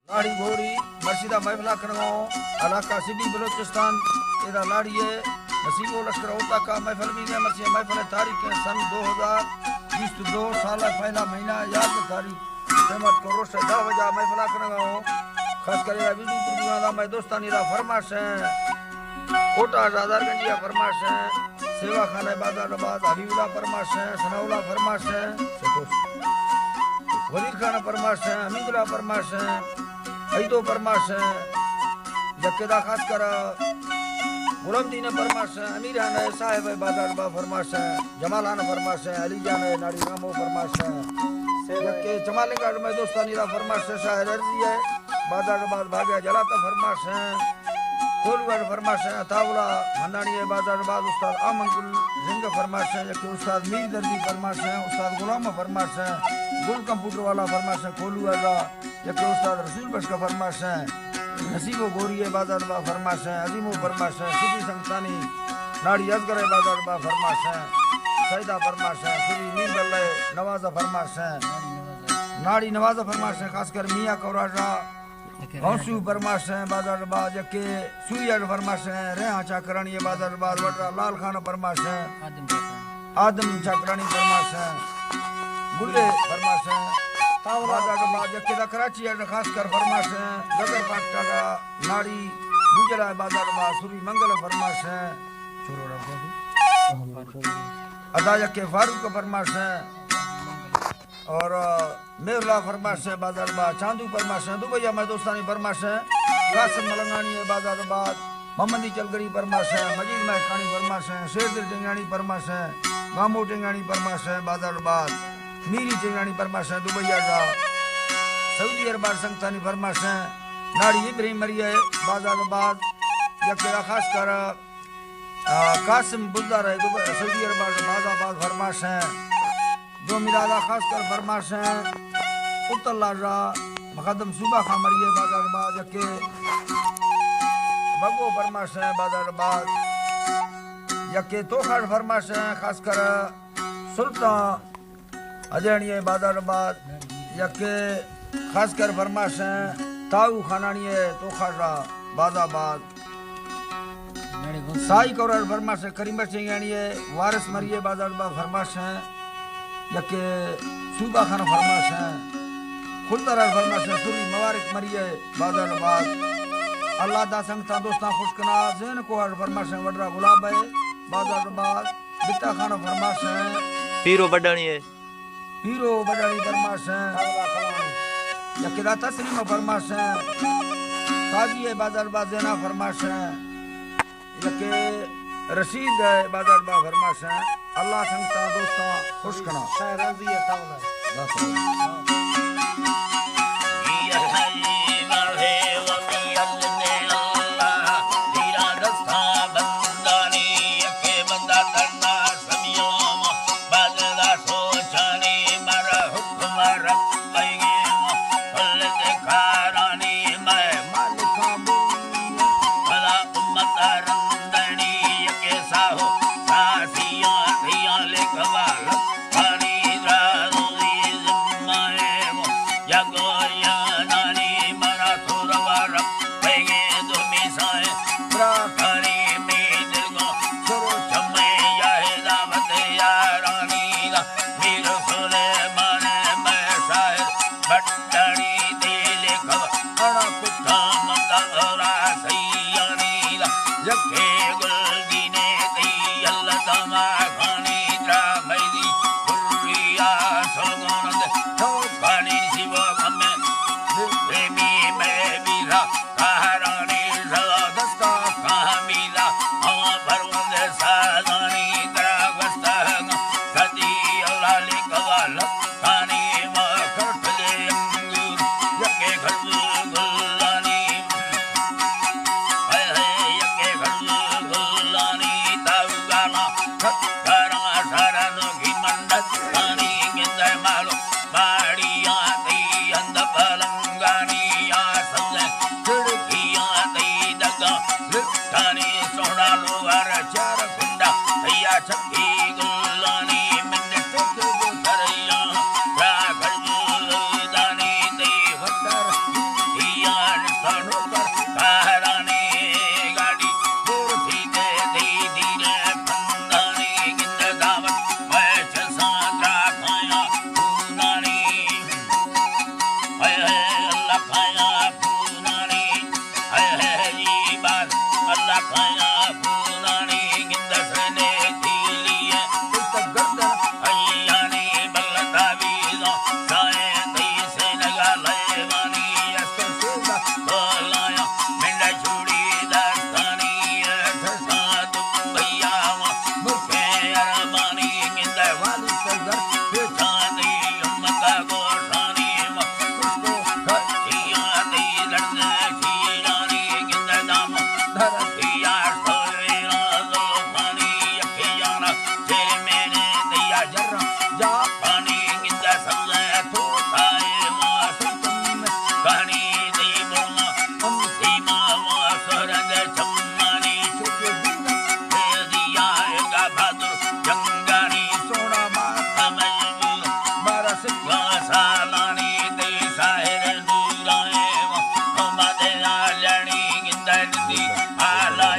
لاڑی گھوڑی مرشی دا محفل کنگا ہوں، علاقہ سبی بلوچستان، ادا لاڑی ہے، نصیب و لشکر ہوتا کا محفل بھی ہے، مرشی محفل تاریخ ہے سن دو ہزار بیست دو، سال پہلا مہینہ، یاد تاریخ، قیمت کو روش دہ بجا محفل کنگا ہوں، خاص کر ادا ویڈیو پروگرام دا میں دوستانی را فرمائش ہے۔ کوٹہ ہزار گنجی ء فرمائش ہیں، سیوا خان ء بازار آباد، حبیب اللہ فرمائش ہیں، ثناء اللہ فرمائش ہیں، وزیر خان ء فرمائش ہیں، حمید اللہ فرمائش ہیں، عیدو فرمائش ہیں، یکے دا خاص کر غلام دین ء فرمائش ہیں، امیر خان ء صاحب ء بازار آباد فرمائش ہیں، جمال خان ء فرمائش ہیں، علی جان ء ناڑی رامو فرمائش ہیں، یکے چمالنگ گاڑ میں دوستانی را فرمائش ہیں، شاعر عرضی ہے، بازار آباد بھاگیا جلاتا فرمائش ہیں۔ کولواڑ فرمائش ہیں، عطا اللہ مندانی ء بازار آباد، استاد آمن گل رنگ فرمائش ہیں، یکے استاد میر دردی فرمائش ہیں، استاد غلام فرمائش ہیں، گل کمپیوٹر والا فرمائش ہیں، کولواڑ را، یکے استاد رسول بخش کا فرمائش ہیں، نصیب و گوری ء بازار آباد فرمائش ہیں، عظیم و فرمائش ہیں، سبی سنگتانی ناڑی ازگر ء بازار آباد فرمائش ہیں، سیدا فرمائش ہیں، سبی میر بلے نواز فرمائش ہیں، ناڑی نواز فرمائش ہیں، خاص کر میاں کوراج را، غوثو فرمائش ہیں، بازار آباد، یکے سوئی اڈ فرمائش ہیں، ریحاں چاکرانی بازار آباد، وڈرا لال خان فرمائش ہیں، آدم چاکرانی فرمائش ہیں، گلے فرمائش ہیں، بازار آباد، یکے دا کراچی اڈ خاص کر فرمائش ہیں، گگر پاٹا کا ناڑی، گجرا بازار آباد، سوری منگل فرمائش ہیں، ادا یکے فاروق فرمائش ہیں، اور، آ، میر اللہ فرمائش ہیں، بازار آباد، چاندو فرمائش ہیں، دبئی ء میں دوستانی فرمائش ہیں، قاسم ملنگانی ء بازار آباد، محمدی چلگڑی فرمائش ہیں، مجید مہکانی فرمائش ہیں، شیر دل ٹنگانی فرمائش ہیں، گامو ٹنگانی فرمائش ہیں، بازار آباد، میری ٹنگانی فرمائش ہیں، دبئی ء را، سعودی عرب ء سنگتانی فرمائش ہیں، ناڑی ابراہیم مری ء بازار آباد، یکے خاص کر آ، قاسم بزدار ء دبئی، سعودی عرب ء بازار آباد فرمائش ہیں۔ دومی دادا خاص کر فرمائش ہیں۔ اتل لاجا مقدم صوبہ خان مری ء بازار آباد، یکے بگو فرمائش ہیں بازار آباد، یکے توخاڑ فرمائش ہیں خاص کر سلطان ادیانی ء بازار آباد، یکے خاص کر فرمائش ہیں، تاؤ خانانی ء توخاڑ را بازار آباد۔ سائی کورار فرمائش ہیں، کریم بخش ٹنگانی ء وارث مری ء بازار آباد فرمائش ہیں، یکے صوبہ خان فرمائش ہیں، خلدار فرمائش ہیں، سری مبارک مری ء بازار آباد۔ اللہ دا سنگتاں دوستاں خوش کنا، زین کوہاڑ فرمائش ہیں، وڈرا گلاب ء بازار آباد۔ بتا خان فرمائش ہیں۔ پیرو بڈانی ہے۔ پیرو بڈانی فرمائش ہیں۔ یکے دا تسلیم فرمائش ہیں۔ قاضی ہے بازار آباد زینا فرمائش ہیں۔ یکے رشید ہے بازار آباد فرمائش ہیں۔ اللہ سنگتاں دوستاں خوش کنا۔ شاعر راضی ہے تاولا۔ بس۔ لایا منڈا چھوڑی دستانی، سسا دم بھیا وا مکے ارمانی گندے والی سزر پیچھانی امتا گوشانی وا اس کو کھچیا دی لڑنے شیرانی گندے دام دھرتیا سویرا زلفانی یکیانا چرمین دیا جر جاپانی گندے سلے تو تائے ما سنتم کہانی دی برما ام سیما ما سہرد چمانی چوکے دل دیا ایک بہادر جنگانی سونا ماتا مجبور مارا سکھا سالانی دے شاعر نورائے ما ہم دے آلانی گندے دی آلا